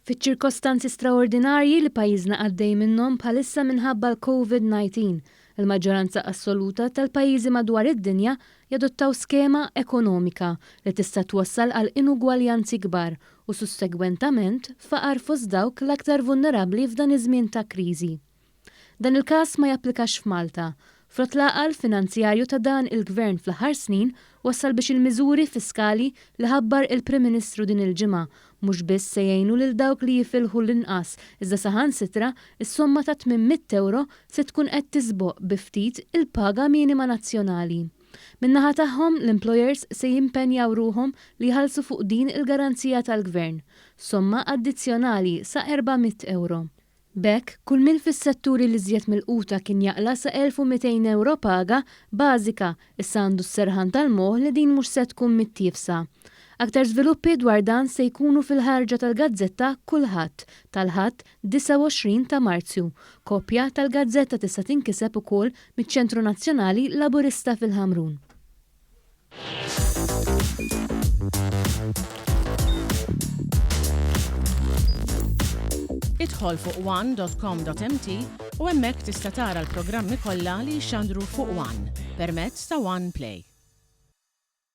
Fiċ-ċirkostanzi straordinarji li pajjiżna għaddej minnhom bħalissa minħabba l-Covid-19, il-maġġoranza assoluta tal-pajjiżi madwar id-dinja jadottaw skema ekonomika li tista' twassal għal inugwaljanzi kbar u sussegwentament faqar fost dawk l-aktar vulnerabbli f'dan iż-żmien ta' kriżi. Dan il-każ ma japplikax f'Malta. Frott l-għaqal finanzjarju ta' dan il-Gvern fl-aħħar snin wassal biex il-miżuri fiskali li ħabbar il-Prim Ministru din il-ġimgħa mhux biss se jgħinu lil dawk li jifilħu l-inqas iżda saħansitra s-somma ta' 800 ewro se tkun qed tisboq bi ftit il-paga minima nazzjonali. Min-naħa tagħhom l-employers se jimpenjaw ruħhom li jħallsu fuq din il-garanzija tal-Gvern, somma addizzjonali sa 400 ewro. B'hekk, kull min fis-setturi l-iżjed milquta kien jaqla' sa 1,200 ewro paga bażika, issa għandu s-serħan tal-moħħ li din mhux se tkun mittiefsa. Aktar żviluppi dwar dan se jkunu fil-ħarġa tal-gazzetta Kull Ħadd, tal-Ħadd 29 ta' Marzu. Kopja tal-gazzetta tista' tinkiseb ukoll miċ-Ċentru Nazzjonali Laburista fil-Ħamrun. Idħol fuq one.com.mt u hemmhekk tista' tara l-programmi kollha li jixxandru fuq One permezz ta' One Play.